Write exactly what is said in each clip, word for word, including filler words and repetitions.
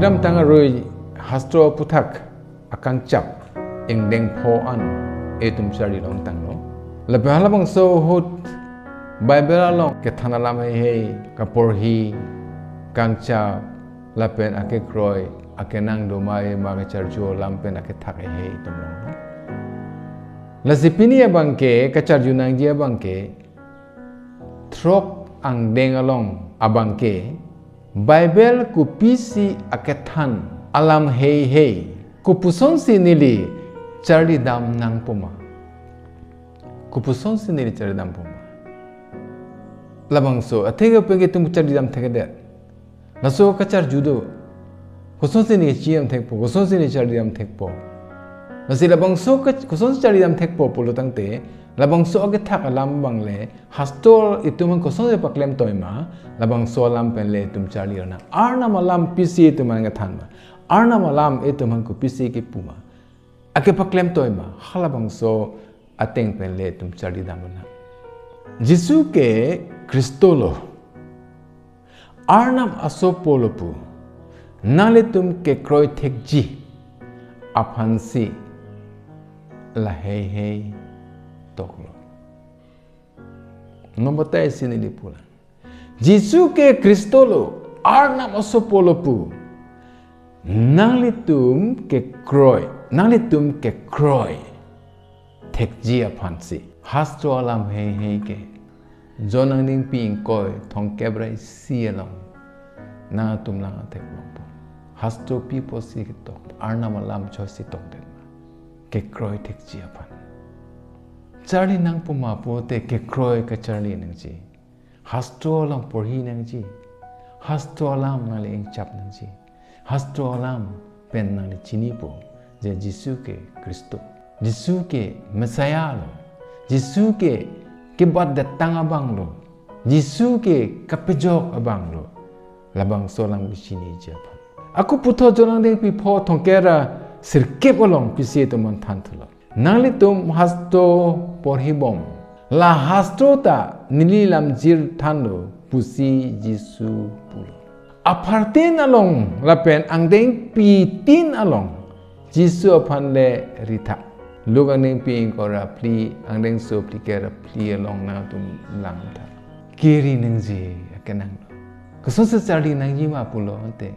Kedamtang arui hastro aputhak akangchap ingdeng pho an etum charli longtanglo. Lapen halabangso ahut Bible along kethan alam heihei, kaporhi, kangchap, lapen akekroi, akenang do ma ave ma kacharju alam pen akethak heihei etum longlo. Lasi pini abangke, kacharju nangji abangke, throk angdeng along abangke, Bible kopisi akethan alam heihei, kopusonsi neli charlidam nangpo ma? Kopusonsi neli charlidampo ma? Labangso atheke pen ke etum charlidam thekthedet. Laso kacharju do. Kosonsi neli chidam thekpo, kosonsi neli charlidam thekpo. Lasi labangso ke, kosonsi charlidam thekpo pulo tangte, labangso akethak alam abang le, hastro etum aphan kosonsi paklem toi ma, labangso alam pen le etum charli nang. Arnam alam pisi etum aphan kethan ma, Arnam alam etum aphan kopisi kepu ma, akepaklem toi ma, halabangso ateng pen le etum charlidam nang. Jisu ke Khristo lo, Arnam asopo lo pu nanglitum kekroi thekji aphansi la heihei toklo. Non batai si neli pulang. Jisu ke Khristo lo, Arnam asopo lo pu nanglitum kekroi, nanglitum kekroi thekji aphansi. Hastro alam heihei ke John angdengpi ingkoi thomkep ra isi along nangtum lang thek longpo. Hastro pi apotsi ketok, Arnam alam choisi tokdet ma? Kekroi thekji aphan. Charli nangpo ma pulote kekroi kacharli nangji. Hastro along porhi nangji. Hastro alam nangli ingchap nangji. Hastro alam pen nangli chinipo je Jisu ke Khristo, Jisu ke Messiah lo, Jisu ke kebat detang abang lo, Jisu ke kapejok abang lo. Labangso alam kechiniji aphan. Ako puthot John angdengpi pho thomkep ra sirkep along pisi etum aphan than thulo. Nanglitum hastro porhibom. La hastro ta neli lam jirthanlo pusi Jisu pulo. Aphartin along lapen angdengpi tin along Jisu aphan le ritha. Luk angdengpi ingkoi ra phli, angdengso phlikep ra phli along nangtum langtha. Kiri nangji akenang. Kosonsi charli nangji ma pulo ante,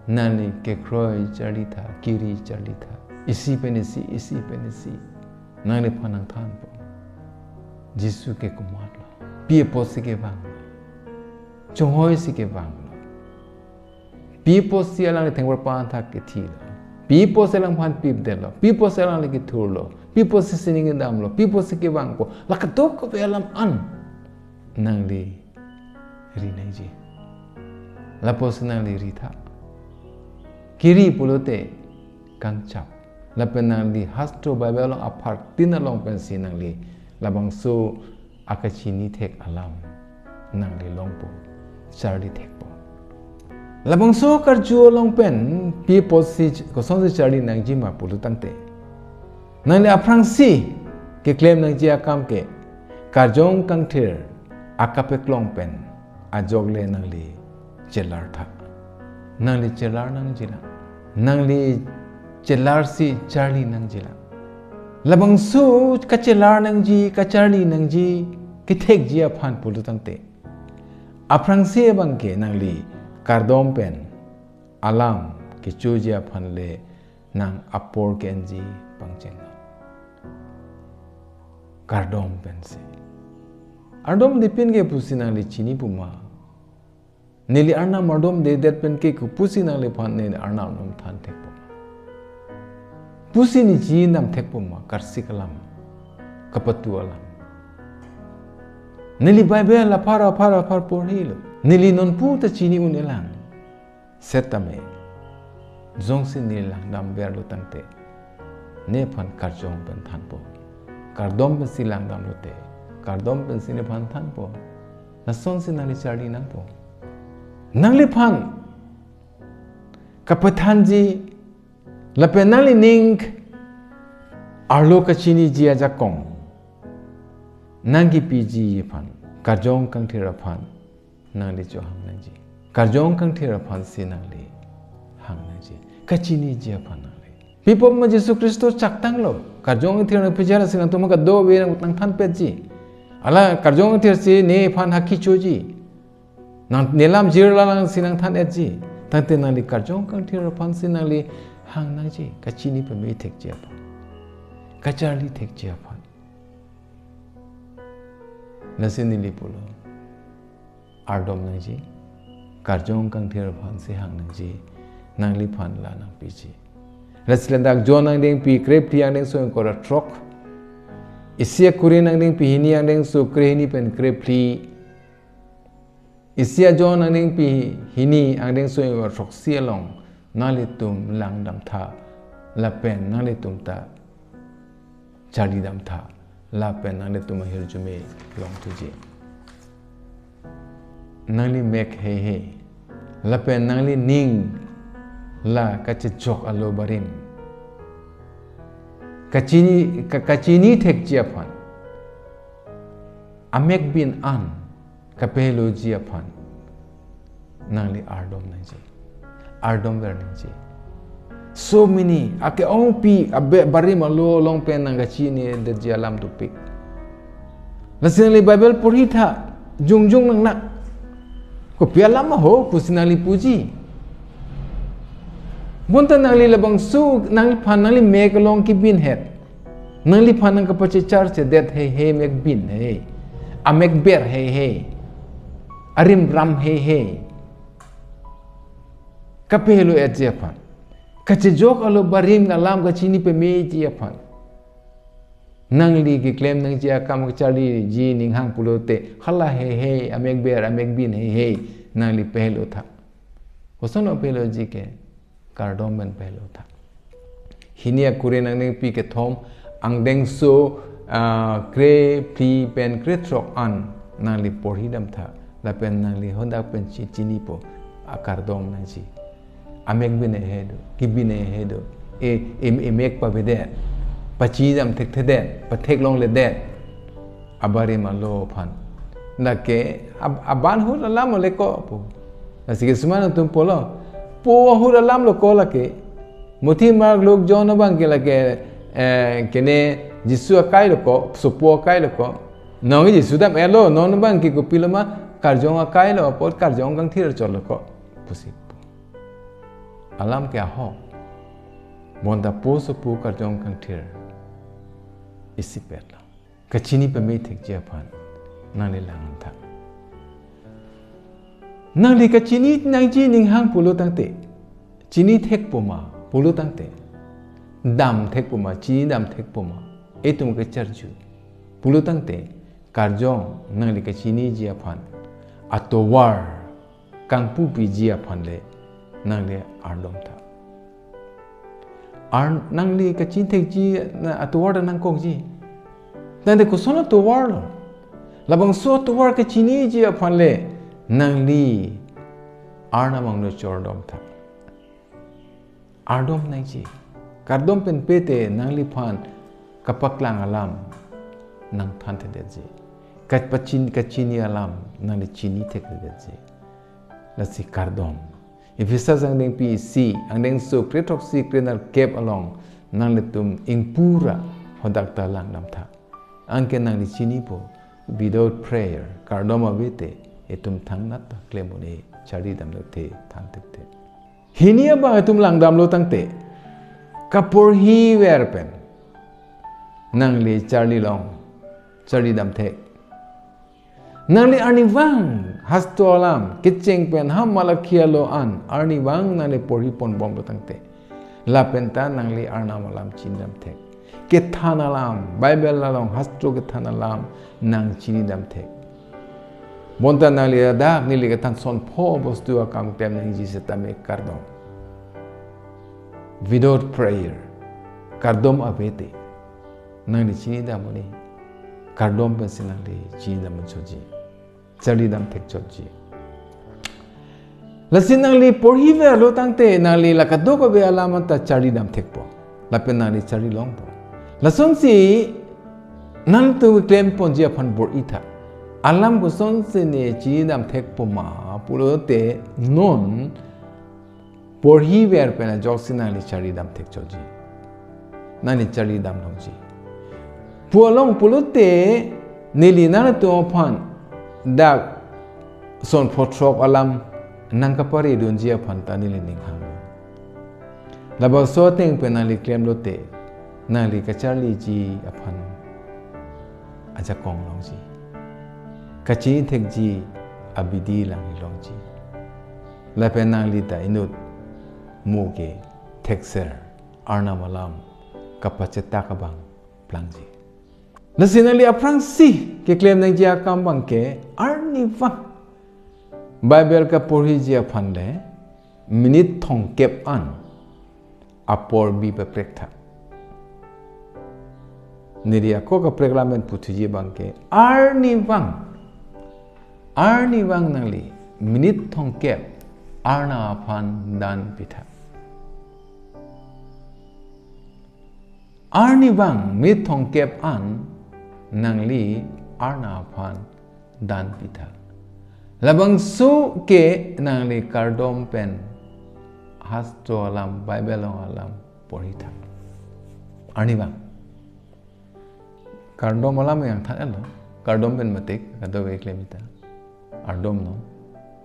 nangli kekroi charlitha, kiri charlitha. Isi pen isi, isi pen isi. Nangliphan nangthanpo. Jisu ke komatlo? Pi apotsi kevanglo? Chonghoi si kevanglo? Pi apotsi alangli thengparpan athak kethilo? Pi apotsi alangphan pipdetlo? Pi apotsi alangli kethurlo? Pi apotsi sining kedamlo? Pi apotsi kevangpo? La kadokave alam an nangli ri nangji. Lapusi nangli ritha. Kiri pulote kangchap. Lapen nangli hastro Bible along aphartin along pensi nangli labangso akachini thek alam nangli longpo, charli thekpo. Labangso karju along pen pi apotsi kosonsi charli nangji ma pulo tangte, nangli aphrangsi keklem nangji akam ke karjong kangthir akapeklong pen ajok le nangli chelartha. Nangli chelar nangjilang. Nangli chelarsi charli nangjilang. Labangso kachelar nangji, kacharli nangji kethekji aphan pulo tangte, aphrangsi abangke nangli kardom pen alam kechoji aphan le nang apor ke-enji pangcheng. Kardom pensi. Ardomde pin ke pusi nangli chinipo ma? Neli Arnam ardomdedet pen ke kopusi nangliphan neli Arnam alam than thekpo ma? Pusi neli chinidam thekpo ma karsik alam, kapatu alam? Neli Bible aphar aphar aphar porhilo. Neli nonpu ta chini un-elang. Setame jongsi neli langdamverlo tangte, nephan karjong pen thanpo. Kardom pensi langdamlote, kardom pensi nephan thanpo. Lasonsi nangli charli nangpo. Nangliphan kapathanji lapen nanglining arlo kachiniji ajakong nangkipiji aphan, karjong kangthir aphan nangli chohang nangji. Karjong kangthir aphansi nangli hang nangji. Kachiniji aphan nangli. Pi apot ma Jisu Khristo chaktanglo. Karjong kangthir nangpiji lasi nangtum kadokave nangthan petji. Hala karjong kangthir si nephan haki choji. Nang nelam jirla lang si nangthan etji. Tangte nangli karjong kangthir aphan si nangli hang nangji. Kachini pame thekji aphan. Kacharli thekji aphan. Lasi neli pulo. Ardom nangji. Karjong kangthir aphan si hang nangji. Nangliphan la nangpiji. Lasi ladak John angdengpi krephli angdengso ingkoi ra throk. Isi akuri angdengpi hini angdengso krehini pen krephli. Isi a-John angdengpi hini angdengso ingkoi ra throksi along nanglitum langdamtha. Lapen nanglitum ta charlidamtha. Lapen nanglitum ahirjume longthuji. Nangli mek heihei. Lapen nangli ning la kachechok alo barim. Kachini, ka-, kachini thekji aphan. Amek bin an kapeloji aphan. Nangli ardom nangji. Ardom ver nangji. So many, ake-ongpi, abe barim alo along pen nangkachinidetji alam dopik. Lasi nangli Bible porhi tha, jongjong nangnak. Kopi alam ma ho, pusi nangli puji. Bonta nangli labangso, nangliphan nangli mek along kibin het. Nangliphan nangkapachechar chedet heihei mek bin hei. Amek ber heihei. Arim ram heihei. Kapelo etji aphan. Kachejok alo barim alam kachini pameji aphan. Nangli keklem nangji akam kacharliji ning hang pulote hala heihei, amek ber, amek bin heihei. Nangli pehelo tha. Koson lo peloji ke. Kardom pen pehelo tha. Hini akuri angdengpi kethom angdengso, ah, krephli pen krethrok an nangli porhidamtha. Lapen nangli hadak pen chi-, chinipo akardom nangji. Amek bin heihei do, kibin heihei do. E, e, emek pavedet. Pachidam thekthedet, patheklongledet. Abarim alo aphan. Lake ab-, aban ahut alam le ko pu. Lasi ke suman atum pulo. Po ahut alam lo ko lake. Muthi Mark Luke John abang ke lake, eh, kene Jisu akai lo ko, sopo akai lo ko. Nong Jisu dam-etlo, non abang ke kopilo ma karjong akai lo, apot karjong kangthir chot lo ko. Pusi. Alam ke ahok. Bonta po sopo karjong kangthir. Isipet lo. Kachini pame thekji aphan nangli langtha. Nangli kachini nangji ning hang pulo tangte. Chini thekpo ma pulo tangte. Dam thekpo ma, chinidam thekpo ma. Itum kacharju. Pulo tangte karjong nangli kachiniji aphan atovar kangpupiji aphan le nangli ardomtha. Ar nangli kachini thekji na atovar ta nangkokji. Tangte koson atovar lo. Labangso atovar kachiniji aphan le nangli Arnam angno chordomtha. Ardom nangji. Kardom pen pete nangliphan kapaklang alam nangthanthedetji. Kapachin, kachini alam nangli chini thekthedetji. Lasi kardom. Ephesus angdengpi isi, angdengso krethroksi krenerkep along nanglitum ingpura hadak ta langdamtha. Anke nangli chinipo, without prayer, kardom avete, itum thangnat ta klem un-e, charlidam lote, than thekthe. Hini abang itum langdamlo tangte, kaporhiver pen nangli charlilong, charlidam thek. Nangli arnivang hastro alam kecheng pen ha Malakhi alo an arnivang nangli porhiponbomlo tangte, lapen ta nangli Arnam alam chinidam thek. Kethan alam, Bible along hastro kethan alam nangchinidam thek. Bonta nangli ladak neli kethan son pho bostu akam klem nangji setame kardom. Without prayer, kardom avete nangli chinidam un-e, kardom pensi nangli chinidam un-e choji. Charlidam thek chotji. Lasi nangli porhiverlo tangte nangli la kadokave alam anta charlidam thekpo. Lapen nangli charlilongpo. Lasonsi nangtum klemponji aphan bor-itha. Alam kosonsi ne chinidam thekpo ma pulote non porhiver pen ajoksi nangli charlidam thekchotji. Nangli charlidam longji. Pu along pulote neli nangtum aphan dak son pho throk alam nangkaparedunji aphan ta neli ning hang. Labangso ateng pen nangli klemlote nangli kacharliji aphan ajakong longji. Kachini thekji abidi langli longji. Lapen nangli ta inut mo ke thekser Arnam alam kapachetak abang plangji. Lasi nangli aphrangsi keklem nangji akam abang ke arnivang Bible kaporhiji aphan le minute thomkep an apor bi paprek tha. Neli ako kaprek lamen puthuji abang ke arnivang, arnivang nangli minute thomkep Arnam aphan dan pitha. Arnivang minute thomkep an nangli Arnam aphan dan pitha. Labangso ke nangli kardom pen hastro alam, Bible along alam porhitha. Arnivang. Kardom alam yang than elo. Kardom pen matik, kado ke klemita. Ardomnon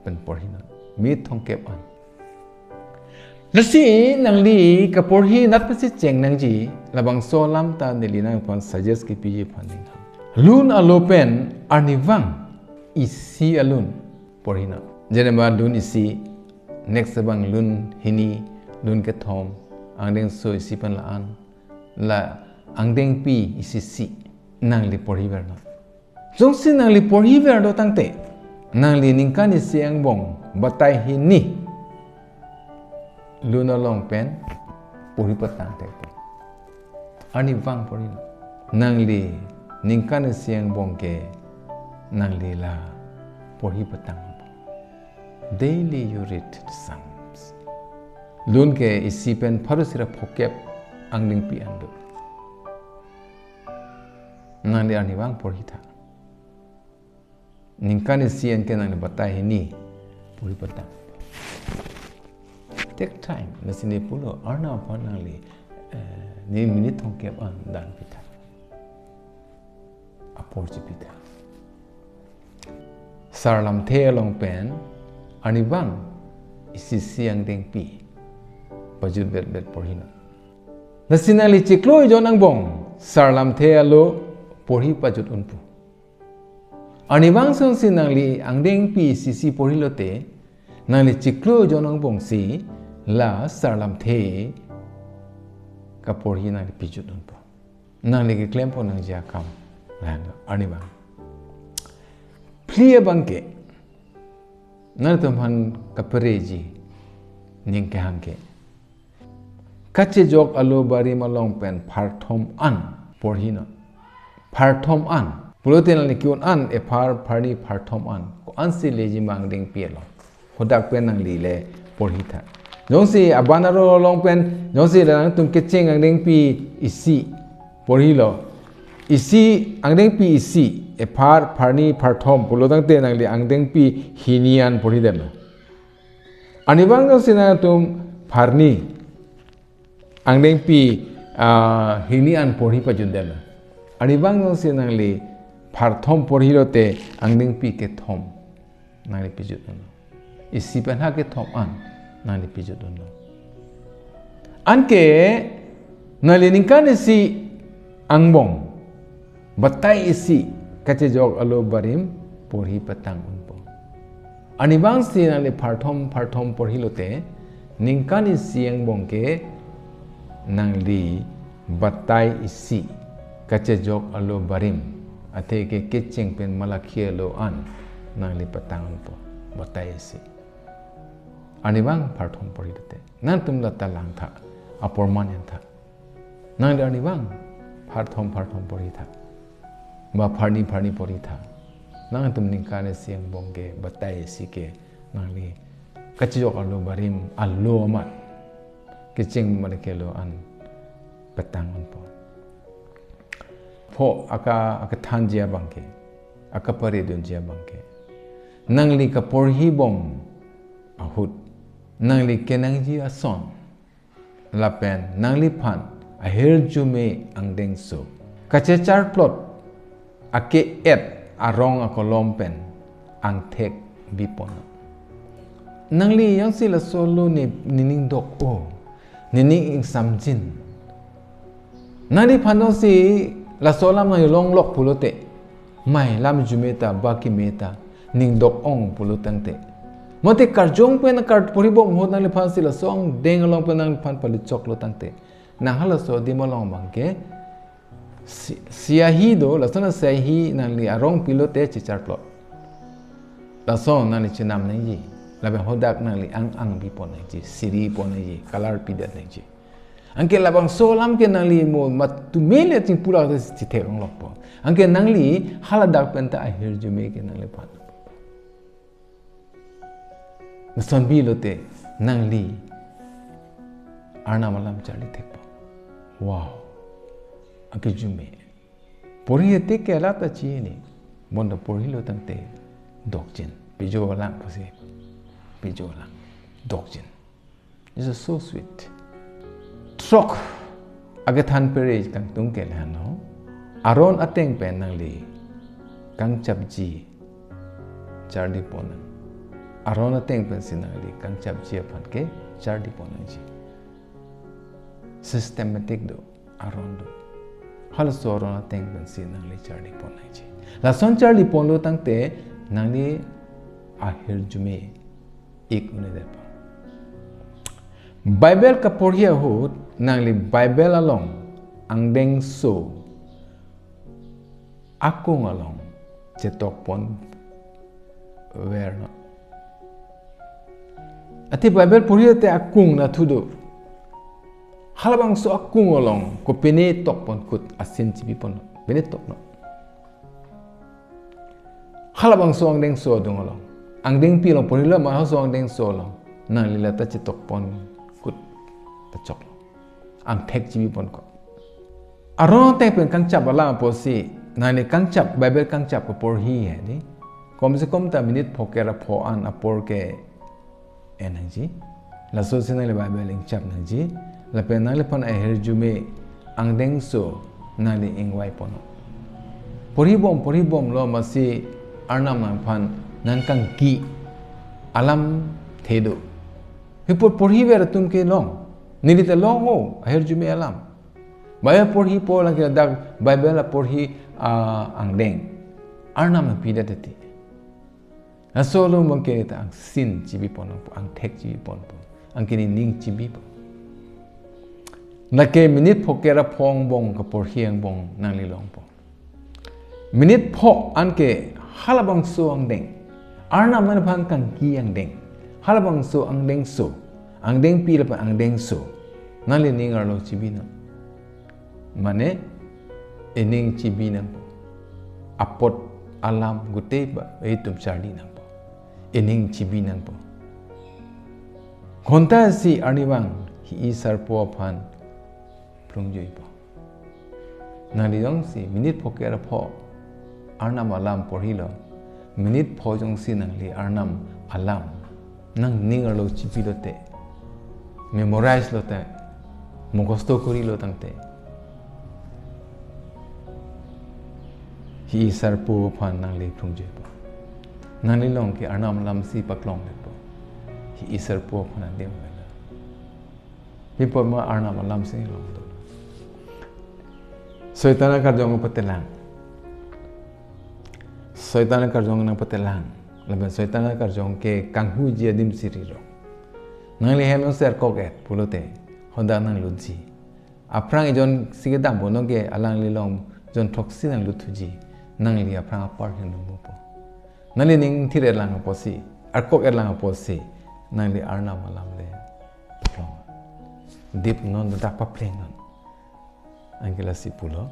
pen porhinon. Minute thomkep an. Lasi nangli kaporhi nat pasi cheng nangji, labangso alam ta neli nangphan suggest kepiji aphan ning hang. Lun alo pen arnivang isi alun porhinon. Jenema lun isi, next abang lun hini, lun kethom, angdengso isi pen la-an, la angdengpi isi si, nangli porhivernon. Jongsi nangli porhiver do tangte, nangli ningkan isi angbong batai hini lun along pen porhi patang thekpo. Arnivang porhi. Nangli ningkan isi angbong ke nangli la porhi patang. Daily you read Psalms. Lun ke isi pen pharo isi ra phokep angdengpi an do. Nangli arnivang porhitha. Ningkan isi an ke nangli batai hini porhi patang. Take time. Lasi neli pulo Arnam aphan nangli, eh, ne minute thomkep an dan pitha. Apor chipitha. Sarlamthe along pen arnivang isi si angdengpi pajut vetvet porhinon. Lasi nangli chiklo ejon angbong Sarlamthe alo porhi pajut unpo. Arnivang songsi nangli angdengpi isi si porhilote, nangli chiklo ejon angbong si la Sarlamthe kaporhi nangli pijut unpo. Nangli keklempo nangji akam. Lang arnivang. Phli abang ke nangtum aphan kapareji ning kehang ke. Kachejok alo barim along pen pharthom an porhinon. Pharthom an. Pulote nangli ke-un an, ephar, pharni, pharthom an. Ko-ansi leji ma angdengpi along. Hadak pen nangli le porhitha. Jongsi aban aro along pen, jongsi la nangtum kecheng angdengpi isi porhilo. Isi, angdengpi isi, ephar, pharni, pharthom pulo tangte nangli angdengpi hini an porhidetlo. Arnivang jongsi nangtum pharni, angdengpi, ah, hini an porhi pajutdetlo. Arnivang jongsi nangli pharthom porhilote angdengpi kethom nangli pijut unlo. Isi pen ha kethom an nangli pijut unlo. Anke nangli ningkan isi angbong batai isi Kachejok Alo Barim porhi patang unpo. Arnivang si nangli pharthom pharthom porhilote, ningkan isi angbong ke nangli batai isi Kachejok Alo Barim, athe ke kecheng pen Malakhi alo an nangli patang unpo, batai isi. Arnivang pharthom porhilote. Nangtum lata langtha, apor man-entha. Nangli arnivang pharthom pharthom porhitha. Ba pharni pharni porhitha. Nangtum ningkan isi angbong ke batai isi ke nangli Kachejok Alo Barim alo amat kecheng Malakhi alo an patang unpo. Pho aka, akethanji abang ke, akaparedunji abang ke, nangli kaporhibom ahut nangli kenangji ason lapen nangliphan ahirjume angdengso kachecharplot ake-et arong akolom pen angthek bipon. Nangli jongsi laso alo ne nening dok-o, nening ingsamjin. Nangliphan jongsi laso alam nangli longlok pulote, mai lam arjume ta, ba keme ta, ning dok-ong pulo tangte, mate karjong pen kar porhibom ahut nangliphan si laso angdeng along pen nangliphan palichoklo tangte, nang halaso adim along abangke si-, siahi do, lason asiahi nangli arong pilote checharplot. Lason nangli chenam nangji. Lapen hadak nangli ang-ang bipon nangji, siri pon nangji, color pidet nangji. Anke labangso alam ke nangli mo mat tumile chingpulak si chethek longlokpo. Anke nangli haladak pen ta ahirjume ke nangliphan. Lason pilote nangli Arnam alam charli thekpo. Wow. Anke arjume. Porhi ete ke lata chini. Bonta porhilo tangte dokjin. Pijo lang pusi. Pijo lang. Dokjin. This is so sweet. Throk akethan pere kangtung ke lahenlo. Aron ateng pen nangli kangchapji charli pon nang. Aron ateng pensi nangli kangchapji aphan ke charli pon nangji. Systematic do, aron do. Halaso aron ateng pensi nangli charli pon nangji. Lason charli ponlo tangte nangli ahirjume ik un-edetpo. Bible kaporhi ahut nangli Bible along angdengso akung along chetok pon vernon. Athe Bible porhi ate akung nathu do. Halabangso akung along kopine tok ponkut asin chibi pon. Pine toknon. Halabangso angdengso adung along. Angdengpi along porhilo ma halaso angdengso along. Nangli lata chetok ponkut ta chok. Angthek chibi ponkok. Aron ateng pen kangchap alam apotsi, nangli kangchap, Bible kangchap kaporhi he di. Kom se kom ta minute pho kera pho an apor ke en nangji. Laso si nangli Bible ingchap nangji. Lapen nangliphan ahirjume angdengso nangli ingvai ponnon. Porhibom, porhibomlo masi Arnam nangphan nangkangki alamthe do. Hipot porhiver atum ke long. Neli ta long-o, ahirjume alam. Bible porhipo lake dak Bible aporhi, ah, angdeng. Arnam nangpidet titi. Laso along abangke ta angsin chibi ponpo, angthek chibi ponpo. Angke nening chibipo. Lake minute pho kera pho angbong kaporhi angbong nangli longpo. Minute pho anke halabangso angdeng. Arnam nangphan kangki angdeng. Halabangso angdengso. Angdengpi lapen angdengso. Nangli ning arlo chibinon. Mane, ining chibi nangpo. Apot alam gute ba, itum charli nangpo. Ining chibi nangpo. Ghonta isi arnivang hi-i sarpo aphan plungjuipo. Nangli jongsi minute pho kera pho Arnam alam porhilo. Minute pho jongsi nangli Arnam alam nangning arlo chibilote, memorize lote, mukhosto korilo tangte, hi-i sarpo aphan nangli plungjuipo. Nangli long ke Arnam alam si paklonglepo. Hi-i sarpo aphan adim vela. Hipot ma Arnam alam si longdun. Soitan akarjong patelang. Soitan akarjong nangpatelang. Lapen Soitan akarjong ke kanghuji adim si riro. Nangli hem jongsi arkok-et pulote, hadak nanglutji. Aphrang ejon si kedam bono ke alangli along jon throksi nanglutthuji. Nangli aphrang apar hingno mupo. Nangli ning thir-et lang apotsi, arkok-et lang apotsi, nangli Arnam alam le paklong. Dipnon, dak paplengnon. Anke lasi pulo.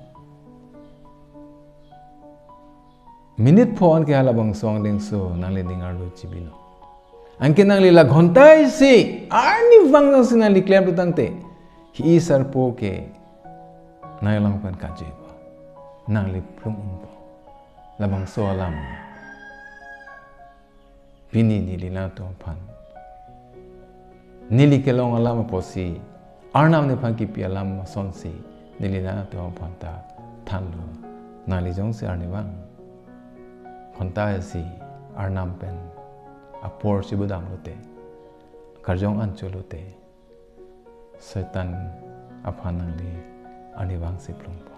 Minute pho anke halabangso angdengso nangli ning arlo chibinon. Anke nangli la ghonta isi arnivang jongsi nangli klemlo tangte, hi-i sarpo ke nangli along pen kajuipo. Nangli plung unpo. Labangso alam pini neli nangtum aphan neli kelong alam apotsi, Arnam nephan kipi alam asonsi neli nangtum aphan ta thanlo. Nangli jongsi arnivang khonta isi Arnam pen apor chibadam lote, karjong an cho lote, Soitan aphan nangli arnivang si plungpo.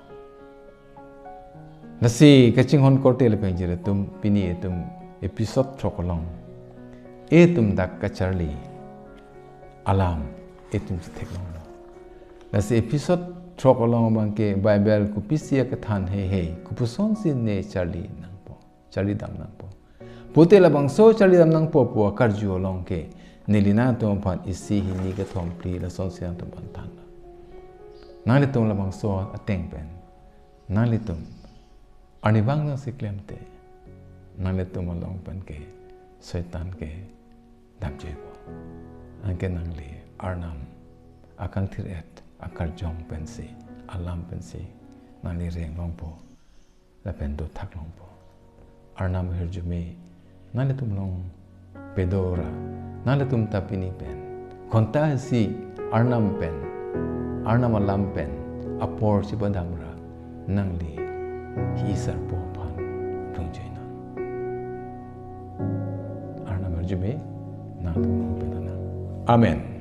Lasi kachinghon korte lapen jirpo atum, pini etum episode throk along etum dak kacharli alam etum si theklonglo. Lasi episode throk along abangke Bible kopisi akethan heihei, kopusonsi ne charli nangpo, charli dam nangpo. Pute labangso charli dam nangpo pu akarju along ke neli nangtum aphan isi, hini, kethom, phli lasonsi nangtum aphan thanlo. Nanglitum labangso ateng pen nanglitum arnivang nangsi klemte, nanglitum along pen ke Soitan ke damjuipo. Anke nangli Arnam akangthir-et akarjong pensi, alam pensi nangli reng longpo lapen dothak longpo. Arnam ahirjume nanglitum along pedo ra, nanglitum ta pini pen khonta isi Arnam pen, Arnam alam pen apor chibadam ra nangli hi-i sarpo aphan plungjuinon. Arnam ahirjume nangtum along pedo nang. Amen.